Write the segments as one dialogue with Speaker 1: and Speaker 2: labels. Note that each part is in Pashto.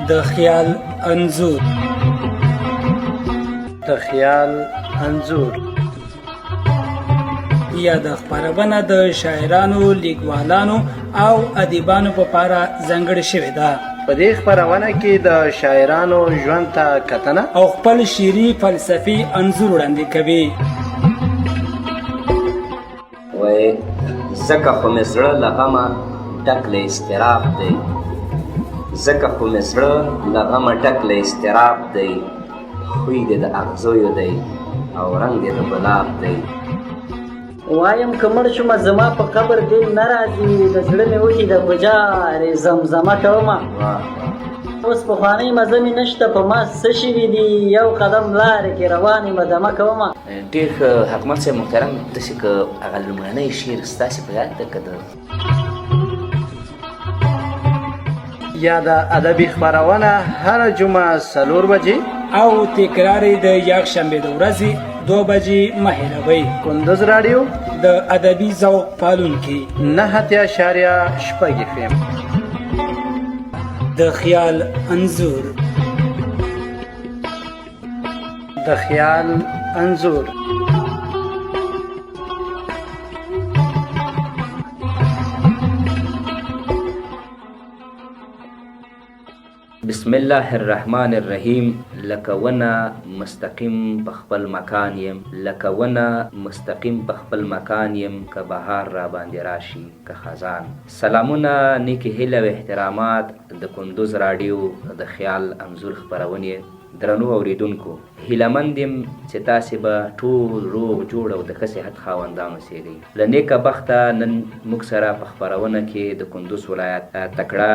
Speaker 1: د خیال انځور.
Speaker 2: د خیال انځور.
Speaker 1: یاده خپرونه د شاعرانو، لیکوالانو او ادیبانو په پاره ځانګړې شوې ده.
Speaker 2: په دې خپرونه کې د شاعرانو ژوند ته کتنه
Speaker 1: او خپل شعري فلسفي انځور وړاندې کوي.
Speaker 3: وایې ځکه خو مې زړه له غمه ډک له اضطراب دی، ځکه خو مې زړه له غمه ډک له اضطراب دی، خوی دې د اغزیو دی او رنګ دې د ګلاب دی.
Speaker 4: وایم که مړ شومه زما په قبر دل نه راځي، د زړه مې وچې د ګجارې زمزمه کومه. اوس پخوانۍ مزه مې نشته، په ما څه شوي دي، یو قدم لارې کې روان یم دمه کومه.
Speaker 3: ډېر ښه حکمت صاحب محترم، داسې که هغه لومړنی شعر ستاسې په یاد ده که د
Speaker 2: یاده ادبي خپرونه هره جمعه 4 بجې
Speaker 1: او تکرار یې د یکشنبې د ورځې 2 بجې مه هېروئ.
Speaker 2: کندز راډیو
Speaker 1: د ادبي ذوق پالونکي
Speaker 2: 89.6 اف ام.
Speaker 1: د خیال انځور.
Speaker 2: د خیال انځور.
Speaker 3: بسم الله الرحمن الرحیم. لکه ونه مستقیم په خپل مکان یم، لکه ونه مستقیم په خپل مکان یم، که بهار را باندې راشي که خزان. سلامونه، نیکې هیله او احترامات د کندوز راډیو د خیال انځور خپرونې درنو اوریدونکو. هیله مند یم چې تاسې به ټول روغ جوړ او د ښه صحت خاوندان اوسېږئ. له نیکه بخته نن موږ سره په خپرونه کې د کندوز ولایت تکړه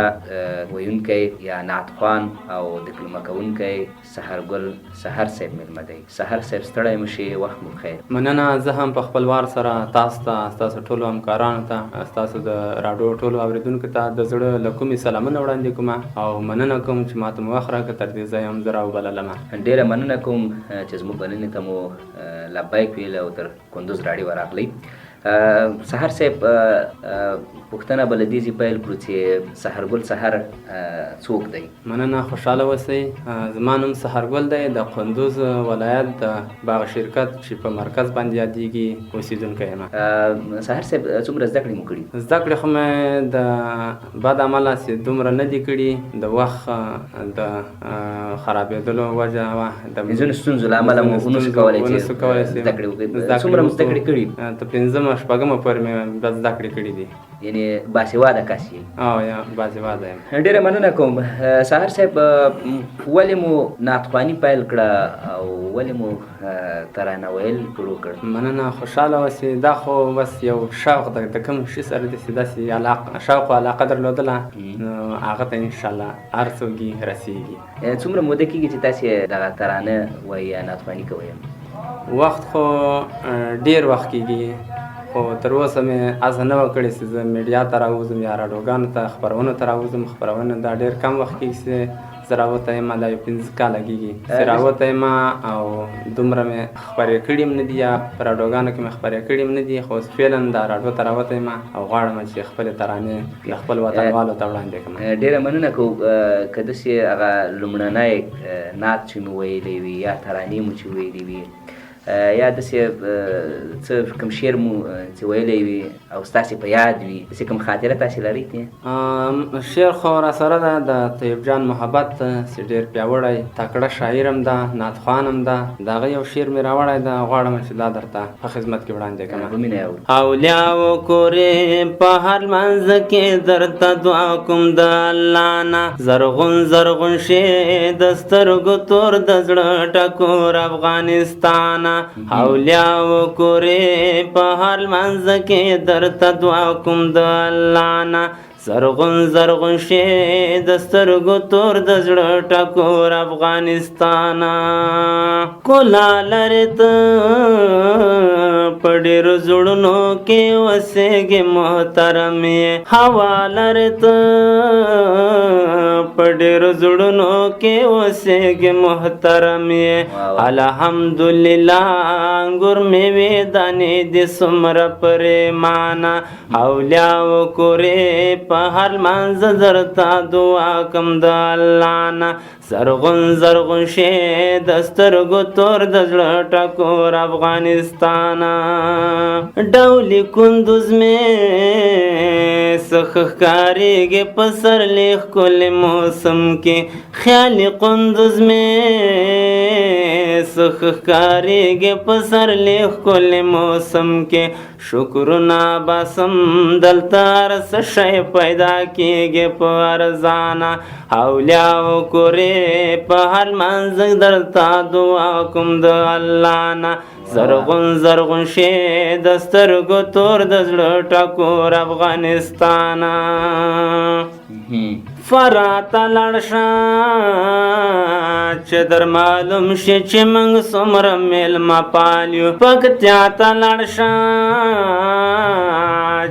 Speaker 3: ویونکی یا نعتخوان او دکلمه کوونکی سحرګل سحر صاحب مېلمه دی. سحر صاحب ستړی مه شې، وخت مو پخیر.
Speaker 5: مننه، زه هم په خپل وار سره تاسو ته، ستاسو ټولو همکارانو ته، ستاسو د راډیو ټولو اورېدونکو ته د زړه له کومې سلامونه وړاندې کوم او مننه کوم چې ماته مو وخت راکړ، تر دې ځایه هم زه راوبللم.
Speaker 3: ډېره مننه کوم چې زموږ بلنې ته مو لبیک ویل او تر کندوز راډیو راغلی. سحر صاحب، پوښتنه به له دې ځای پیل کړو چې سحرګل سحر څوک دی؟
Speaker 5: مننه، خوشحاله اوسئ. زما نوم سحرګل دی، د کندوز ولایت د باغ شرکت چې په مرکز باندې یادېږي اوسېدونکی یم.
Speaker 3: سحر صاحب، څومره زده کړې مو کړي؟
Speaker 5: زده کړې خو مې د بد عمله چې دومره نه دي کړي، د وخت د خرابېدلو وجه وه، د
Speaker 3: ځینو ستونزو له امله مو ونه شو کولی چې
Speaker 5: ونه شو کولی چې
Speaker 3: زده کړې وکړئ.
Speaker 5: زده کړې
Speaker 3: څومره مو زده
Speaker 5: وکړو؟
Speaker 3: کړې کړي؟
Speaker 5: تر پنځمه شپږمه پورې مې بس زده کړې کړي دي.
Speaker 3: یعنې باسواده کس یې؟
Speaker 5: یا باسواده یم.
Speaker 3: ډېره مننه کوم. سحر صاحب، ولې مو نعتخواني پیل کړه او ولې مو ترانه ویل شروع کړ؟
Speaker 5: مننه، خوشحاله اوسې. دا خو بس یو شوق دی، د کوم شي سره داسې داسې شوق او علاقه درلودله، نو هغه ته انشاءالله هر څوک یې رسېږي.
Speaker 3: څومره موده کېږي چې تاسې دغه ترانه وایي یا نعتخواني کوئ؟
Speaker 5: وخت خو ډېر وخت کېږي، خو تر اوسه مې هڅه نه وه کړې چې زه میډیا ته راووځم یا راډیوګانو ته خپرونو ته راووځم. خپرونه دا ډېر کم وخت کېږي چې زه راوتی یم، دا یو 5 کاله کېږي چې راوتی یم او دومره مې خپرې کړي هم نه دي یا په راډیوګانو کې مې خپرې کړي هم نه دي، خو اوس فعلاً دا راډیو ته راوتی یم او غواړم چې خپلې ترانې د خپل وطنوالو ته وړاندې کړم.
Speaker 3: ډېره مننه کوو. که داسې هغه لومړنی نعت چې مو ویلی وي یا ترانې مو چې ویلي وي، یا داسې څه کوم شعر مو چې ویلی وي او ستاسې په یاد وي، داسې کوم خاطره تاسې لرئ ترې؟
Speaker 5: شعر خو را سره ده، د طیب جان محبت چې ډېر پیاوړی تکړه شاعر هم ده، نعتخوان هم ده، د هغه یو شعر مې راوړی ده، غواړم چې دا درته په خدمت کې وړاندې کړم.
Speaker 3: په مینه یې اورو.
Speaker 5: اولیاو کورې په هر لمانځه کې درته دعا کوم د الله نه، زرغون زرغون شي د سترګو تور د زړه ټکور افغانستان. اولیاو کورې په هر لمانځه کې درته دعا کوم د الله نه، زرغون زرغون شي د سترګو تور د زړه ټکور افغانستان. کولا لرې ته په ډېرو زړونو کې اوسېږې محترم یې، هوا لرې ته په ډېرو زړونو کې اوسېږې محترم یې. الحمدلله انګور مېوې دانې دې څومره پرېمانه، اولیاو کورې په هر لمانځه درته دعا کوم د الله نه. زرغون زرغون شې د سترګو تور د زړه ټکور افغانستانه. ډولي کندوز مې څه ښه ښکارېږي پسرلي ښکلي موسم کې، خیالي کندوز مې څه ښه ښکارېږي پسرلي ښکلي موسم کې. شکرونه باسم دلته هر څه شی پیدا کېږي په ارزانه. اولیاو کورې په هر لمانځه درته دعا کوم د الله نه. زرغون زرغون شې د سترګو تور د زړه ټکور افغانستانه. فراه ته لاړ شه چې در معلوم شي چې موږ څومره مېلمه پال یو. پکتیا ته لاړ شه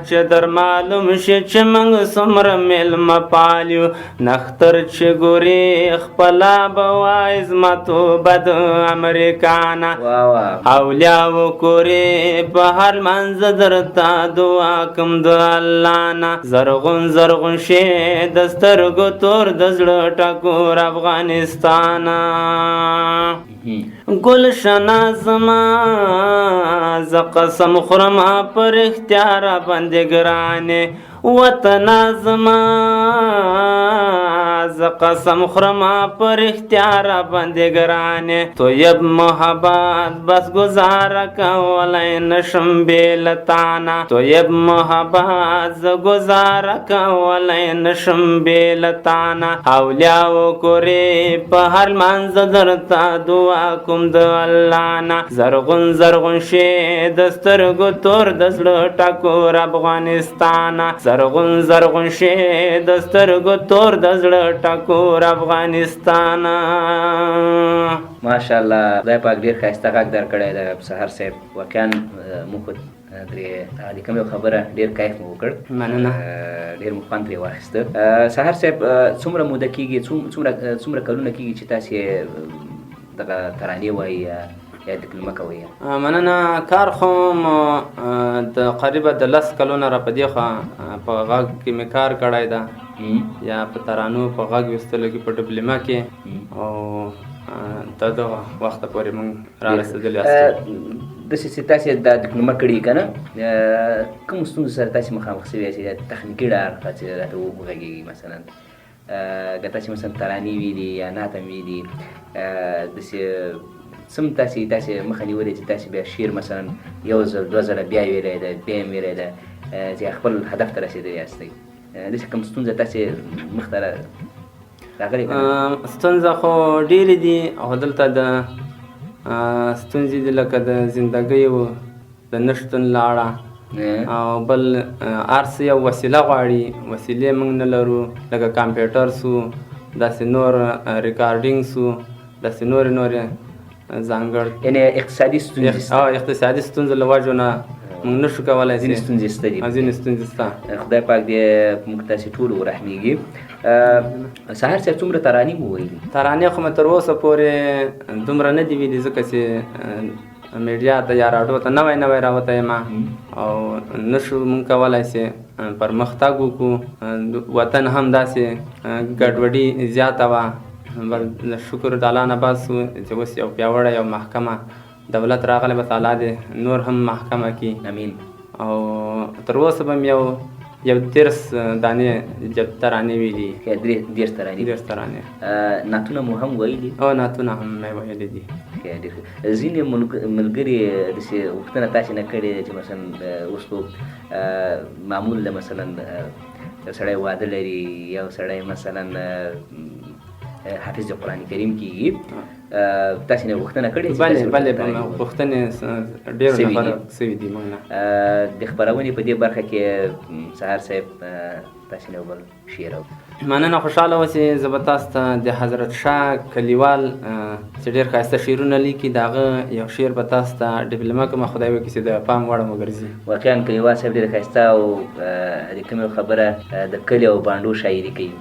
Speaker 5: چې در معلوم شي چې موږ څومره مېلمه پال یو. نښتر چې ګوري خپله به وایي زما توبه د امریکا نه. اولیاو کورې په هر لمانځه درته دعا کوم د الله نه. زرغون زرغون شې د سترګو تور د زړه ټکور افغانستانه. ګلشنه زما زه قسم خورم په رښتیا راباندې ګرانې. وطنه زما زه قسم خورم په رښتیا راباندې ګرانې. طیب محبت بس ګزاره کولی نشم بې له تانه. طیب محبت زه ګزاره کولی نشم بې له تانه. اولیاو کورې په هر لمانځه درته دعا کوم د الله نه. زرغون زرغون شې د سترګو تور د زړه ټکور افغانستانه. زرغون زرغون شې د سترګو تور د زړه ټکور افغانستانه.
Speaker 3: ماشاءالله، خدای پاک ډېر ښایسته غږ درکړی دی سحر صاحب. واقعا موږ خو ترې د کوم یو خبره ډېر کیف مو وکړ.
Speaker 5: مننه،
Speaker 3: ډېر مو خوند ترې واخیسته. سحر صاحب، څومره موده کېږي، څومره کلونه کېږي چې تاسې دغه ترانې وایي یا ډیپلومه کوئ؟
Speaker 5: مننه. کار خو مو د قریبا د 10 کلونه را په دې خوا په غږ کې مې کار کړی ده، یا په ترانو په غږ ویستلو کې، په ډیپلومه کې، او تر دغه وخته پورې موږ را رسېدلي یاست.
Speaker 3: داسې چې تاسې دا ډیپلومه کړې که نه، کومو ستونزو سره تاسې مخامخ سوي یاست، یا تخنیکي اړخه چې راته وغږېږي؟ مثلا که تاسې مثلا ترانې ویلي یا نعت هم ویلي، داسې څم تاسې مخه نیولې چې تاسې بیا شعر مثلا یو ځل دوه ځله بیا ویلی دی، بیا یې ویلی دی، چې خپل هدف ته رسېدلي یاستئ، داسې کوم ستونزه تاسې مخته راغلې که نه؟
Speaker 5: ستونزه خو ډېرې دي، خو دلته د ستونزې دي لکه د زندګۍ و د نشتون لاړه، او بل هر څه یو وسیله غواړي، وسیلې موږ نه لرو، لکه کمپیوټر سو، داسې نور ریکارډینګ سو، داسې نورې نورې ځانګړ،
Speaker 3: یعنې اقتصادي ستونزې شته.
Speaker 5: اقتصادي ستونزو له وجو نه موږ نه شو کولی
Speaker 3: ځینې ستونزې شته دي.
Speaker 5: ځینې ستونزې شته.
Speaker 3: خدای پاک دې موږ تاسې ټولو ورحمېږي. سحر صاحب، څومره ترانې مو ویلي؟
Speaker 5: ترانې خو مې تر اوسه پورې دومره نه دي ویلي، ځکه چې میډیا ته یا راډیو ته نوی نوی راوتی یم او نه شو موږ کولی چې پرمختګ وکړو. وطن هم داسې ګډوډي زیاته وه، بل شکر د الله نه باسو چې اوس یو پیاوړی یو محکمه دولت راغلی، بس الله دې نور هم محکمه کړي.
Speaker 3: امین.
Speaker 5: او تر اوسه به مې یو 30 دانې ترانې ویلي.
Speaker 3: 30 ترانې.
Speaker 5: 30 ترانې.
Speaker 3: نعتونه مو هم ویلي؟
Speaker 5: او نعتونه هم مې ویلي دي.
Speaker 3: ډېر ښه. ځینې ملګري داسې غوښتنه تاسې نه کړې چې مثلا اوس خو معمول ده، مثلا یو سړی واده لري، یو سړی مثلا حافظ قرآن کریم کېږي، تاسې نه غوښتنه کړې؟
Speaker 5: بله بله، غوښتنې ډېرو نفرو سوي دي موږ نه.
Speaker 3: د خپرونې په دې برخه کې سحر صاحب تاسې نه بل شعر اورو.
Speaker 5: مننه، خوشحاله اوسې. زه به تاسو ته د حضرت شاه کلیوال چې ډېر ښایسته شعرونه لیکي، د هغه یو شعر به تاسو ته ډیپلومه کړم، خدای وکړي چې د پام وړ وګرځي.
Speaker 3: واقعا کلیوال صاحب ډېر ښایسته او د کومې خبره د کلي او بانډو شاعري کوي.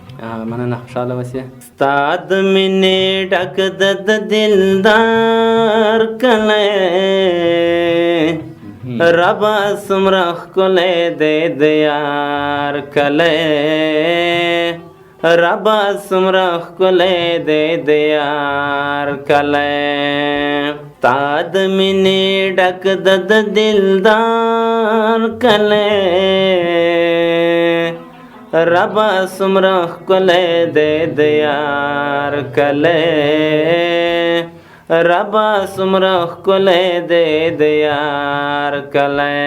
Speaker 5: مننه، خوشحاله اوسې. ستا د مینې ډک د دلدار کلی، ربا څومره ښکلی دی د یار کلی، ربا څومره ښکلی دی د یار کلی. تا د مینې ډک د دلدار کلی، ربا څومره ښکلی دی د یار کلی، ربا څومره ښکلی دی د یار کلی.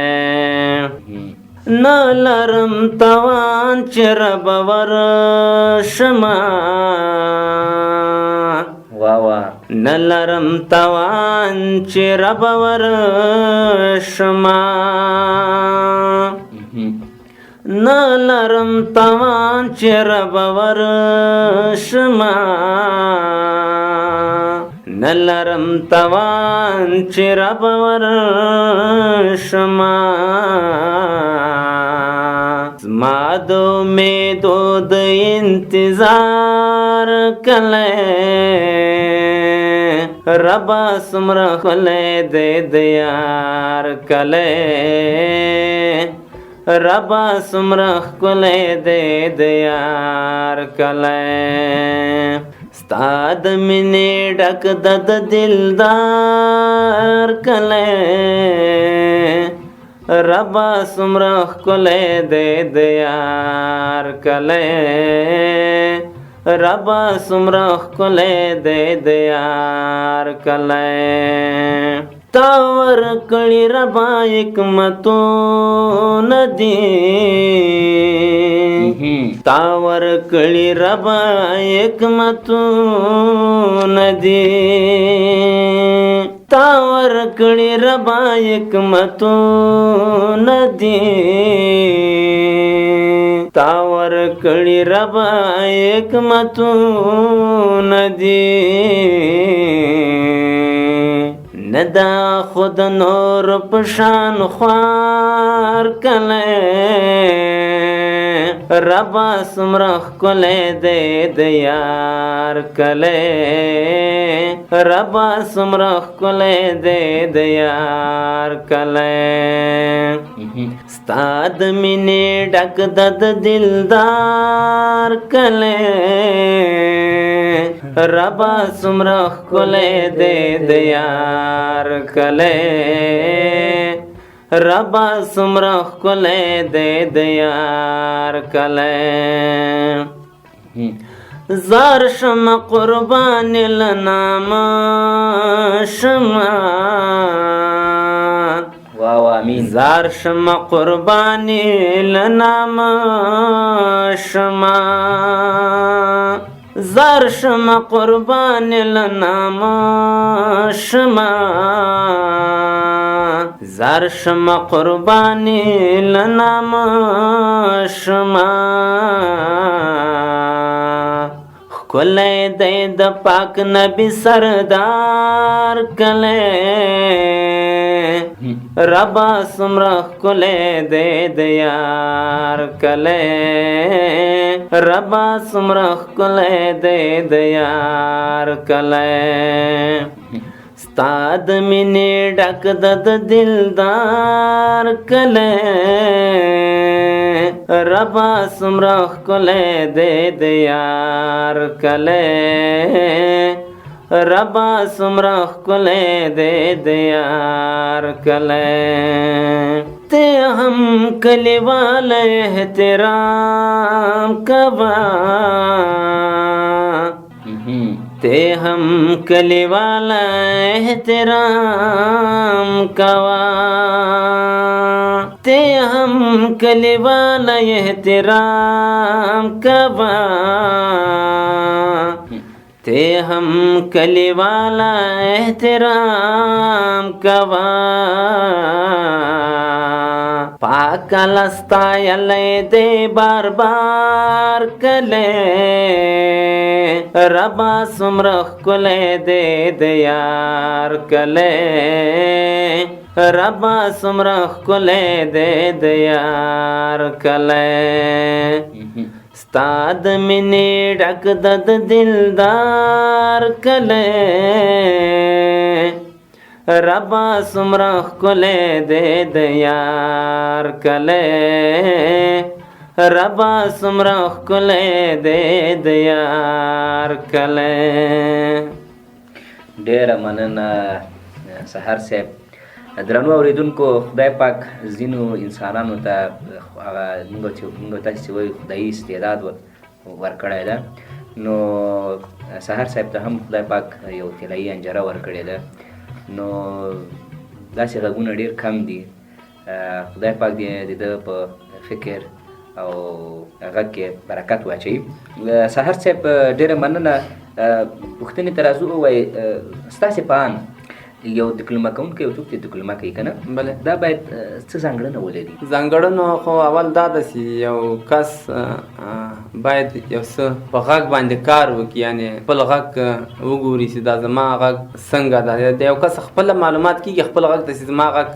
Speaker 5: نه لرم توان چې رب ورشمه،
Speaker 3: وا وا.
Speaker 5: نه لرم توان چې رب ورشمه، نه لرم توان چې رب ورشمه، نه لرم توان چې رب ورشمه. زما د امیدو د انتظار کلی، ربا څومره ښکلی دی د یار کلی، ربا څومره ښکلی دی د یار کلی. ستا د مینې ډک د دلدار کلی، ربا څومره ښکلی دی د یار کلی، ربا څومره ښکلی دی د یار کلی. تا ورکړي ربا حکمتونه دي، تا ورکړي ربا حکمتونه دي، تا ورکړي ربا حکمتونه دي، تا ورکړي ربا حکمتونه دي. نه دا خود نور پشان خوار کلی، ربا څومره ښکلی دی د یار کلی، ربا څومره ښکلی دی د یار کلی. ستا د مینې ډک د دلدار کلی، ربا څومره ښکلی دی د یار کلی، ربا څومره ښکلی دی د یار کلی. زار شم قربان له نامه شمه،
Speaker 3: وا وا، امین.
Speaker 5: زار شم قربان له نامه شمه، زار شم قربان له نامه شمه، زار شم قربان له نامه شمه. ښکلی دی د پاک نبي سردار کلی، ربا څومره ښکلی دی د یار کلی، ربا څومره ښکلی دی د یار کلی. ستا د مینې ډک د دلدار کلی، ربا څومره ښکلی دی د یار کلی، ربا څومره ښکلی دی د یار کلی. ته هم کلیواله احترام کوه، ته هم کلیواله احترام کوه، ته هم کلیواله احترام کوه، ته هم کلیواله احترام کوه. پاک لستایلی دی بار بار کلی، ربا څومره ښکلی دی د یار کلی، ربا څومره ښکلی دی د یار کلی. ستا د مینې ډک د دلدار کلی، ربا څومره ښکلی دی د یار کلی، ربا څومره ښکلی دی د یار کلی.
Speaker 3: ډېره مننه سحر صاحب. درنو اورېدونکو، خدای پاک ځینو انسانانو ته هغه موږ تاسې چې وایو خدایي استعداد ورکړی ده، نو سحر صاحب ته هم خدای پاک یو طلایي انجره ورکړې ده. نو داسې غږونه ډېر کم دي. خدای پاک دې د ده په فکر او غږ کې برکت واچوي. سحر صاحب ډېره مننه. پوښتنې ته راځو. ووایئ ستاسې په اند یو دکلمه کوونکی، یو څوک چې دکلمه کوي که نه،
Speaker 5: بله،
Speaker 3: دا باید څه ځانګړنه ولري؟
Speaker 5: ځانګړنو خو اول دا ده چې یو کس باید یو څه په غږ باندې کار وکړي، یعنې خپل غږ وګوري چې دا زما غږ څنګه ده. د یو کس خپله معلومات کېږي خپل غږ ته چې زما غږ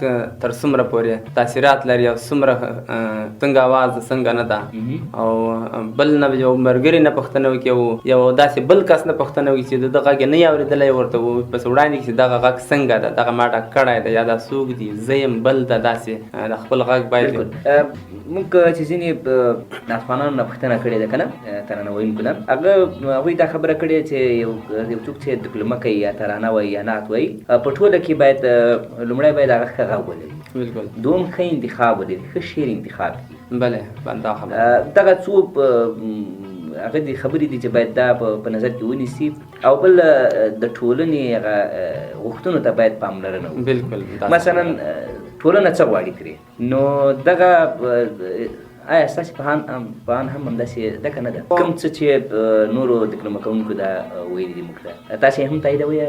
Speaker 5: تر څومره پورې تاثیرات لري او څومره څنګه اواز ده څنګه نه ده. او بل نه یو ملګري نه پوښتنه وکړي او یو داسې بل کس نه پوښتنه وکړي چې د ده غږ یې نه اورېدلی، ورته پسې وړاندې کړي چې دغه غږ څنګه ده، دغه ما ډک کړی ده یا دا څوک دي، زه یم بل ده، داسې د خپل غږ باید.
Speaker 3: بالکل. موږ چې ځینې افغانانو نه پوښتنه کړې ده که نه، ترانه ویونکو نه، هغوی دا خبره کړې چې یو څوک چې دکلمه کوي یا ترانه وایي یا نعت وایي، په ټوله کې باید لومړی باید هغه ښه غږ ولري،
Speaker 5: بالکل،
Speaker 3: دوم ښه انتخاب ولري، ښه شعر انتخاب کړي.
Speaker 5: بله، دا خبره.
Speaker 3: دغه څو هغه دي خبرې دي چې باید دا په نظر کې ونیسي. او بل د ټولنې هغه غوښتنو ته باید پاملرنه وکړي.
Speaker 5: بالکل.
Speaker 3: مثلا ټولنه څه غواړي ترې، نو دغه آیا ستاسې په اند هم همداسې ده که نه ده؟ کوم څه چې نورو دکلمه کوونکو دا ویلي دي موږ ته، تاسې هم تاییدوئ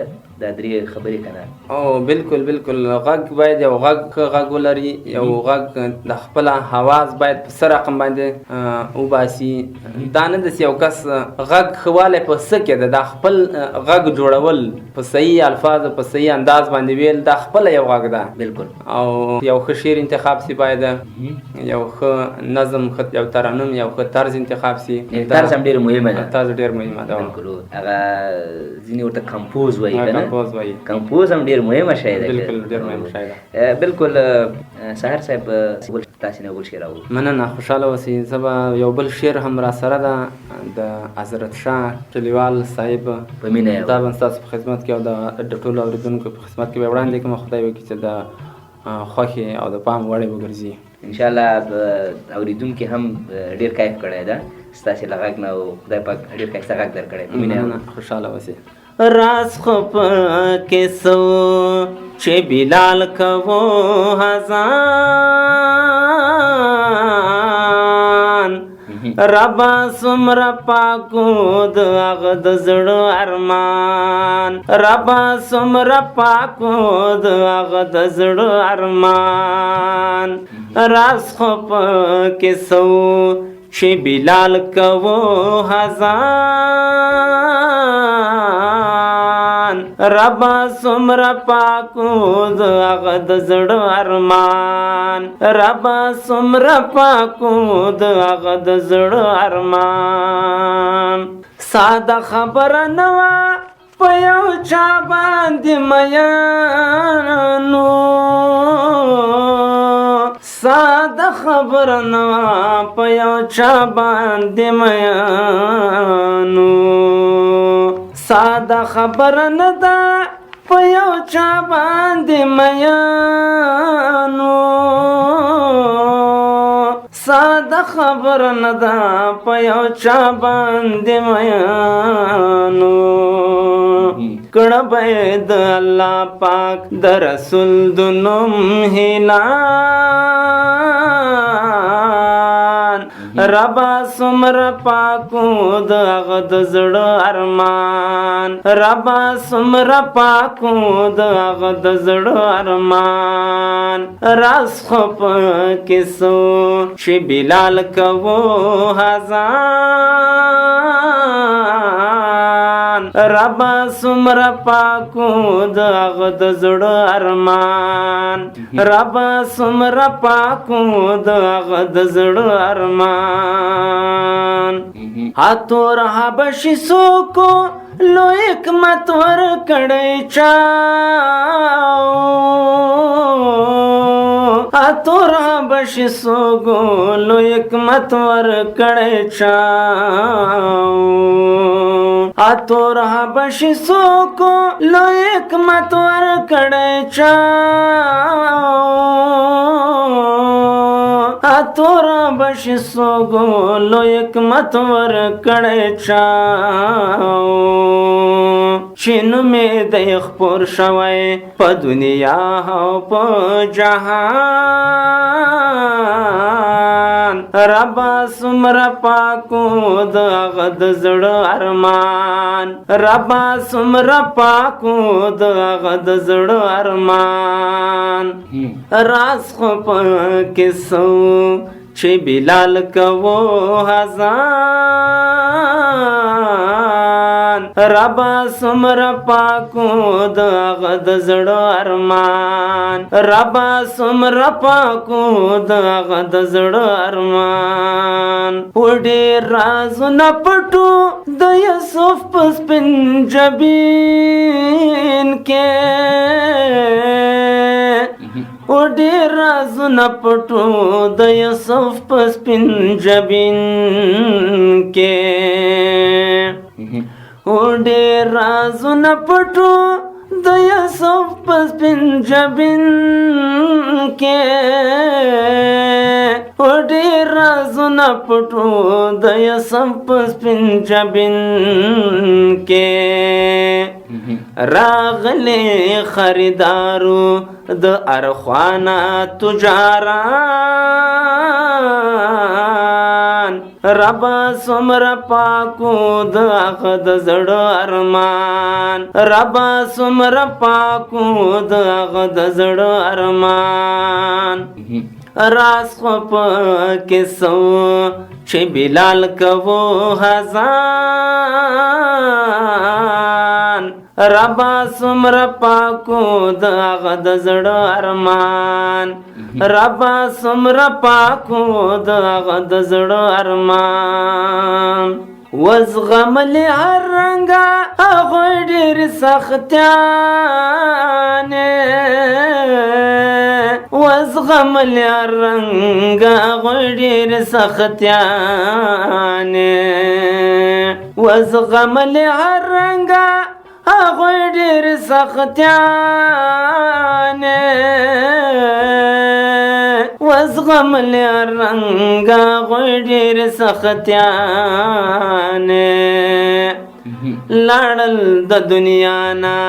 Speaker 3: دا درې خبرې که نه؟
Speaker 5: او بالکل بالکل. غږ باید یو غږ ښه غږ ولري، یو غږ د خپل اواز باید په څه رقم باندې وباسي. دا نه ده چې یو کس غږ ښه والی په څه کې ده، دا خپل غږ جوړول په صحیح الفاظو په صحیح انداز باندې ویل، دا خپله یو غږ ده.
Speaker 3: بالکل.
Speaker 5: او یو ښه شعر انتخاب سي، باید یو ښه نظم، ښه یو ترنم، یو ښه طرز انتخاب سي.
Speaker 3: طرز هم ډېره مهمه ده.
Speaker 5: طرز ډېر مهمه ده.
Speaker 3: بالکل. هغه ځینې ورته کمپوز وایي که نه؟
Speaker 5: کمپوز وایي.
Speaker 3: کمپوز هم ډېر مهمه شی ده.
Speaker 5: بالکل، ډېر مهم شی ده.
Speaker 3: بالکل. سحر صاحب تاسې نه بل شعر راوړو.
Speaker 5: مننه، خوشحاله اوسئ. زه به یو بل شعر هم را سره ده د حضرت شاه کلیوال صاحب
Speaker 3: په مینه یې
Speaker 5: دا به ستاسو په خدمت کې او د ټولو اورېدونکو په خدمت کې به وړاندې کړم. خدای وکړي چې د خوښې او د پام وړ وګرځي
Speaker 3: انشاءالله. اورېدونکي هم ډېر کیف کړی ده ستاسې له غږ نه، او خدای پاک ډېر ښایسته غږ درکړی. په مینه.
Speaker 5: مننه، خوشحاله اوسئ. راز خو پکې څه و چې بلال کوو اذان، ربا څومره پاکو د هغه د زړه ارمان، ربا څومره پاکو د هغه د زړه ارمان. راز خو پکې څه و چې بلال کوو اذان، ربا څومره پاکو د هغه د زړه ارمان، ربا څومره پاکو د هغه د زړه ارمان. ساده خبره نه وه په یو چا باندې میانو، ساده خبره نه وه په یو چا باندې میانو، ساده خبره نه ده په یو چا باندې میانو، ساده خبره نه ده په یو چا باندې میانو. کړه به د الله پاک د رسول د نوم هیلان، ربا څومره پاکو د هغه د زړه ارمان، ربا څومره پاکو د هغه د زړه ارمان. راز خو پکې څه و چې بلال کوو اذان، ربا څومره پاکو د هغه د زړه ارمان، ربا څومره پاکو د هغه د زړه ارمان. هاتور حبشي څوک لوی حکمت ورکړی چا، اتور حبشي څوک لوی حکمت ورکړی چا، اتور حبشي څوک لوی حکمت ورکړی چا، اتور حبشي څوک لوی حکمت ورکړی چا، چې نوم یې دی خپور شوی په دنیا او په جهان. ربا څومره پاکو د هغه د زړه ارمان، ربا څومره پاکو د هغه د زړه ارمان. راز خو پکې څه چې بلال کوو اذان، ربا څومره پاکو د هغه د زړه ارمان، ربا څومره پاکو د هغه د زړه ارمان. و ډېر رازونه پټو د یوسف په سپین جبین کې، او ډېر رازونه پټو د یوسف په سپین جبین کې، او ډېر رازونه پټو د یوسف په سپین جبین کې، او ډېر رازونه پټو د یوسف په سپین جبین کې. راغلي خریدارو د ارخوانا تجاران، ربا څومره پاکو د هغه د زړه ارمان، ربا څومره پاکو د هغه د زړه ارمان. راز خو پکې څه چې بلال کوو اذان، ربا څومره پاکو د هغه د زړه ارمان، ربا څومره پاکو د هغه د زړه ارمان. وزغملې هر رنګه هغوی ډېرې سختیانې، وزغملې هر رنګه هغوی ډېرې سختیانې، وزغملې هر رنګه هغوی ډېرې سختیانې، وزغملې هر رنګه هغوی ډېرې سختیانې. لاړل د دنیا نه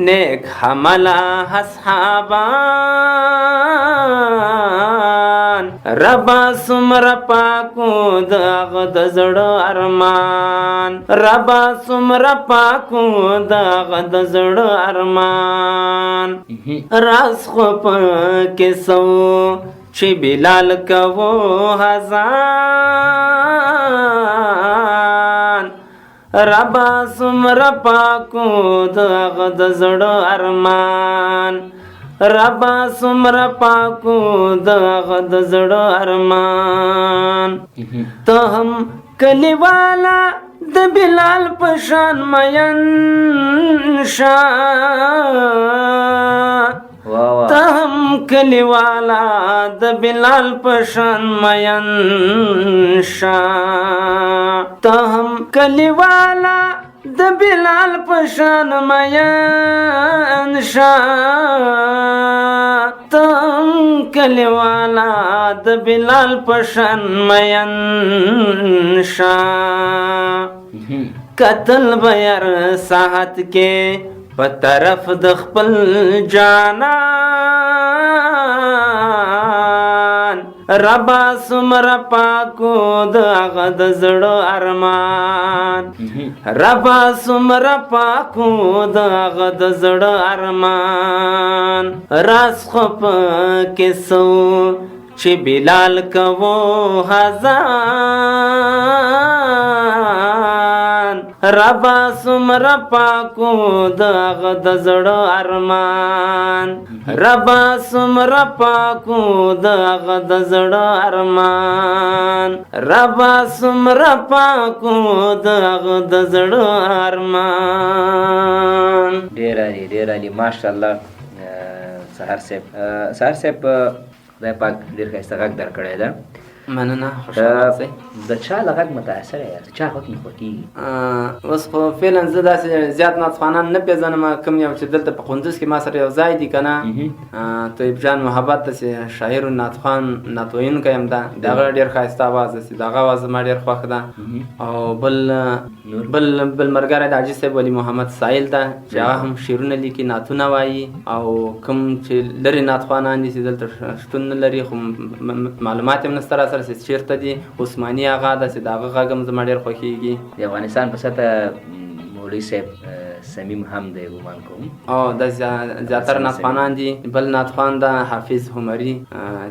Speaker 5: نیک حمله اصحابان، ربا څومره پاکو د هغه د زړه ارمان، ربا څومره پاکو د هغه د زړه ارمان. راز خو پکې څه چې بلال کوو اذان، ربا څومره پاکو د هغه د زړه ارمان، ربا څومره پاکو د هغه د زړه ارمان. ته هم کلیواله د بلال په شان مین شه، ته هم کلیواله د بلال په شان مین شه، ته هم کلیواله د بلال په شان مین شه، ته هم کلیواله د بلال په شان مین شه. قتل به هر ساعت کې په طرف د خپل جانان، ربا څومره پاکو د هغه د زړه ارمان، ربا څومره پاکو د هغه د زړه ارمان. راز خو پکې څه چې بلال کوو اذان، ربا څومره پاک و د هغه د زړه ارمان، ربا څومره پاک و د هغه د زړه ارمان، ربا څومره پاک و د هغه د زړه ارمان.
Speaker 3: ډېر عالي، ډېر عالي، ماشاءالله. سهار صاحب، سهار صاحب، خدای پاک ډېر ښایسته غږ درکړی ده.
Speaker 5: مننه، خوشحاله اوسئ.
Speaker 3: د چا له غږ متاثره یاست؟ د چا غږ مو خوښېږي؟
Speaker 5: اوس خو فعلا زه داسې زیات نعتخوانان نه پېژنم، کوم یو چې دلته په کندوز کې ما سره یو ځای دي که نه، طیب جان محبت ده چې شاعر و نعتخوان، نعت ویونکی هم ده، د هغه ډېر ښایسته اواز ده چې د هغه اواز زما ډېر خوښ ده. او بل ملګری د حاجي صاحب ولي محمد ساحل ده چې هغه هم شعرونه لیکي، نعتونه وایي. او کوم چې لرې نعتخوانان دي چې دلته شتون نه لري، خو معلومات یې هم نشته راسره چې چېرته دي. عثماني هغه ده چې د هغه غږ هم زما ډېر خوښېږي.
Speaker 3: د افغانستان په سطح مولوي صاحب صمیم هم دی ګمان کوم.
Speaker 5: او دا زیاتره نعتخوانان دي. بل نعتخوان ده حافظ همري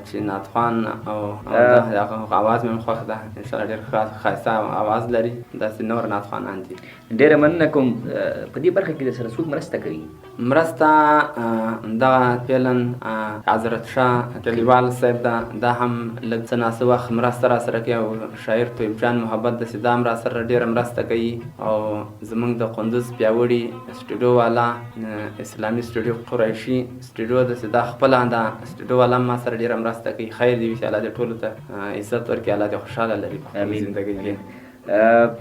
Speaker 5: چې نعتخوان او د هغه اواز مې هم خوښ ده، انشاءالله ډېر ښایسته اواز لري. داسې نور نعتخوانان دي.
Speaker 3: ډېره مننه کوم. په دې برخه کې د سره څوک مرسته کوي؟
Speaker 5: مرسته دغه فعلا حضرت شاه کلیوال صاحب ده، دا هم لږ څه ناڅه وخت مرسته را سره کوي. او شاعر طیب جان محبت ده چې دا هم را سره ډېره مرسته کوي. او زموږ د کندوز پیاوړي سټوډیو والا، اسلامي سټوډیو، قریشي سټوډیو ده چې دا خپله ده سټوډیو والا هم ما سره ډېره مرسته کوي. خیر دې وي چې الله دې ټولو ته عزت ورکړي، الله دې خوشحاله لري په خپله زندګۍ کې.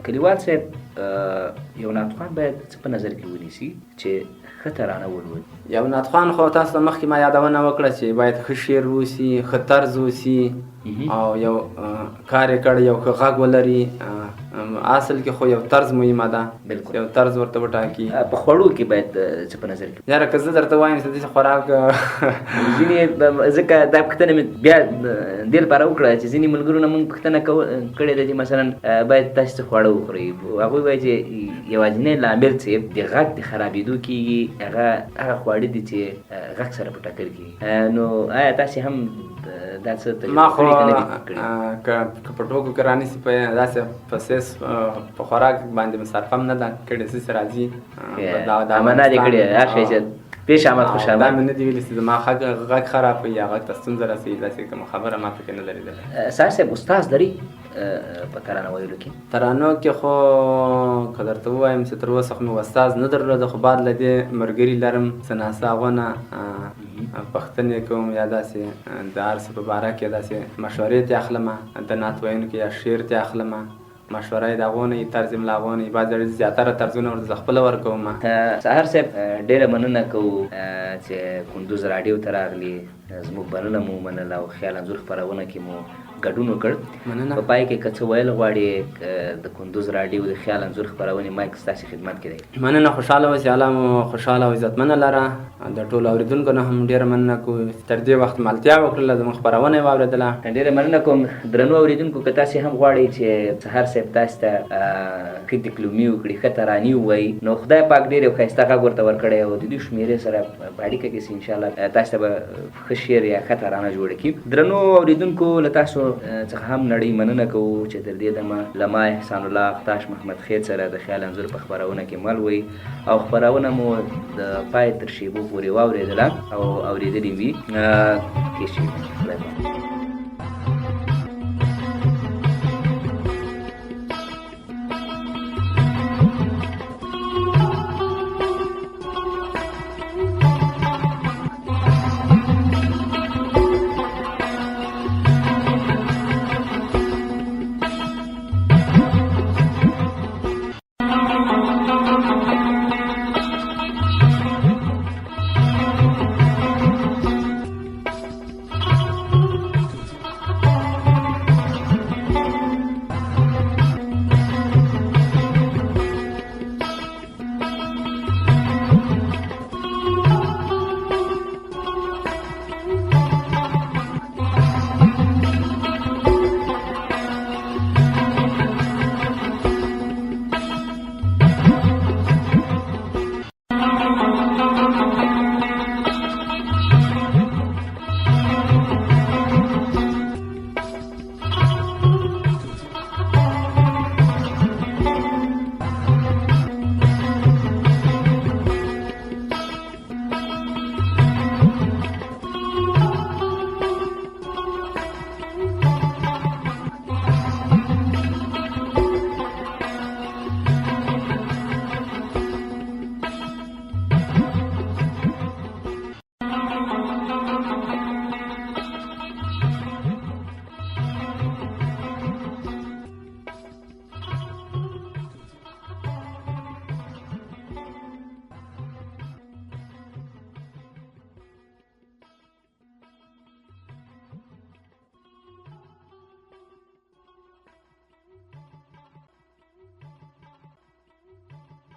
Speaker 3: کلیوال صاحب، یو نعتخوان باید څه په نظر کې ونیسي چې ښه ترانه ولولي؟
Speaker 5: یو نعتخوان خو تاسو ته مخکې ما یادونه وکړه چې باید ښه شعر ووسي، ښه طرز ووسي، او یو کار یې کړی، یو ښه غږ ولري. اصل کې خو یو طرز مهمه ده، یو طرز ورته وټاکي.
Speaker 3: په خوړو کې باید څه په نظر کې؟
Speaker 5: یاره که زه درته وایم چې داسې خوراک
Speaker 3: ځینې ځکه دا پوښتنه مې بیا دې لپاره وکړه چې ځینې ملګرو نه موږ پوښتنه کړې ده چې مثلا باید تاسو څه خواړه وخورئ، هغوی وایي چې یوازینی لامل چې د غږ د خرابېدو کېږي هغه خواړه دي چې غږ سره په ټکر کېږي. نو آیا تاسې هم دا څه تجربه کړې که نه دي کړې؟
Speaker 5: که په ټوکو کې رانیسي، په داسې په سیس په خوراک باندې مصرف هم نه ده کړې، څه چې راځي، دا
Speaker 3: امانه دې کړې، هر شی چې پېښ آمد خوش آمد.
Speaker 5: دا مې نه دي ویلي چې زما غږ خراب وي یا غږ ته ستونزه رسوي، داسې کومه خبره ما پکې نه ده لیدلې.
Speaker 3: سهار صاحب، استاد لري په ترانه ویلو کې؟
Speaker 5: ترانو کې خو که درته ووایم چې تر اوسه خو مې استاد نه درلوده، خو بعد له دې ملګري لرم څه ناڅه هغو نه پوښتنې کوم یا داسې د هر څه په باره کې داسې مشورې ترې اخلم، د نعت ویونکو یا شعر ترې اخلم، مشوره یې د هغو نه وي، طرز یې هم له هغو نه وي. بعضې زیاتره طرزونه ورته زه خپله ورکوم.
Speaker 3: سهار صاحب، ډېره مننه کوو چې کندوز راډیو ته راغلي، زموږ بلنه مو ومنله او خیال انځور خپرونه کې مو ګډون وکړ.
Speaker 5: مننه.
Speaker 3: په پای کې که څه ویل غواړي، د کندوز راډیو د خیال انځور خپرونې مایک ستاسې خدمت کې دی.
Speaker 5: مننه، خوشحاله اوسئ، الله مو خوشحاله او عزتمنه لره. د ټولو اورېدونکو نه هم ډېره مننه کوو چې تر دې وخت ملتیا وکړله، زموږ خپرونه یې واورېدله.
Speaker 3: ډېره مننه کوم. درنو اورېدونکو، که تاسې هم غواړئ چې سهار صاحب تاسې ته ښه دکلومي وکړي، ښه ترانې ووایي، نو خدای پاک ډېر یو ښایسته غږ ورته ورکړی او د دوی شمېرې سره په اړیکه کې سي، انشاءالله تاسې ته به ښه شعر یا ښه ترانه جوړه کړي. درنو اورېدونکو، له تاسو څخه هم نړۍ مننه کوو چې تر دې دمه له ما احسان الله اختاش محمد خیل سره د خیال انځور په خپرونه کې مل وئ او خپرونه مو د پای تر شېبو پورې واورېدله او اورېدلې وي. ښې شېبې. خدای پاک.